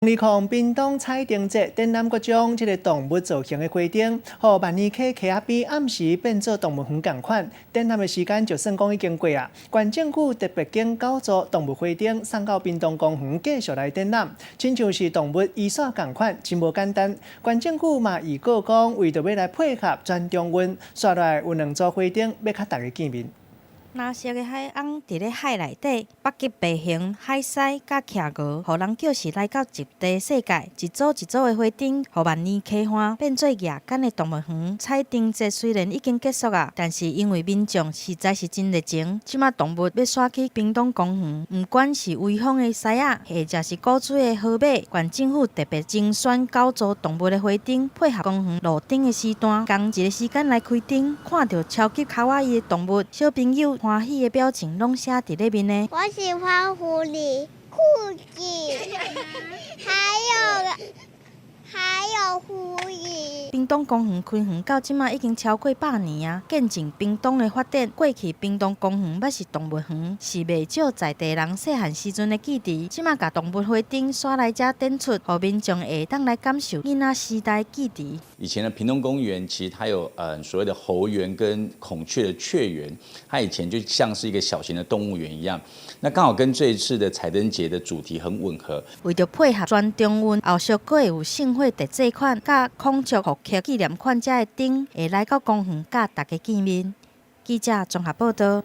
二空屏東彩燈節展覽各種這个動物造型的花燈，予萬年溪溪仔邊暗時變做動物園仝款。展覽的時間就算講已經過啊，縣政府特別揀九組動物花燈送到屏東公園繼續來展覽，親像是動物衣衫仝款，真無簡單。縣政府嘛預告講，為著欲來配合全中運，紲落來有兩組花燈欲佮大家見面。藍色的海鵪佇咧海內底，北極白熊、海獅佮企鵝，予人叫是來到極地世界。一組一組的花燈，予萬年溪岸變做夜間的動物園。彩燈節雖然已經結束啊，但是因為民眾實在是真熱情，這馬動物欲徙去屏東公園，毋管是威風的獅仔，或者是古錐的河馬，縣政府特別精選九組動物的花燈，配合公園路燈的時段，仝一个時間來開燈，看著超級卡哇伊的動物，小朋友歡喜的表情攏寫佇咧面的。我喜歡狐狸、兔子，還有狐狸。屏東公園開園到這馬已經超過百年啊，見證屏東的發展。過去屏東公園捌是動物園，是袂少在地人細漢時陣的記憶。這馬共動物花燈徙來遮展出，予民眾會當來感受囡仔時代記憶。以前的屏東公園其實它有所謂的猴園跟孔雀的雀園，它以前就像是一個小型的動物園一樣。那剛好跟這一次的彩燈節的主題很吻合。為著配合全中運，後續閣會有盛會特製款、佮孔雀復刻紀念款遮的燈，會來到公園佮大家見面。記者綜合報導。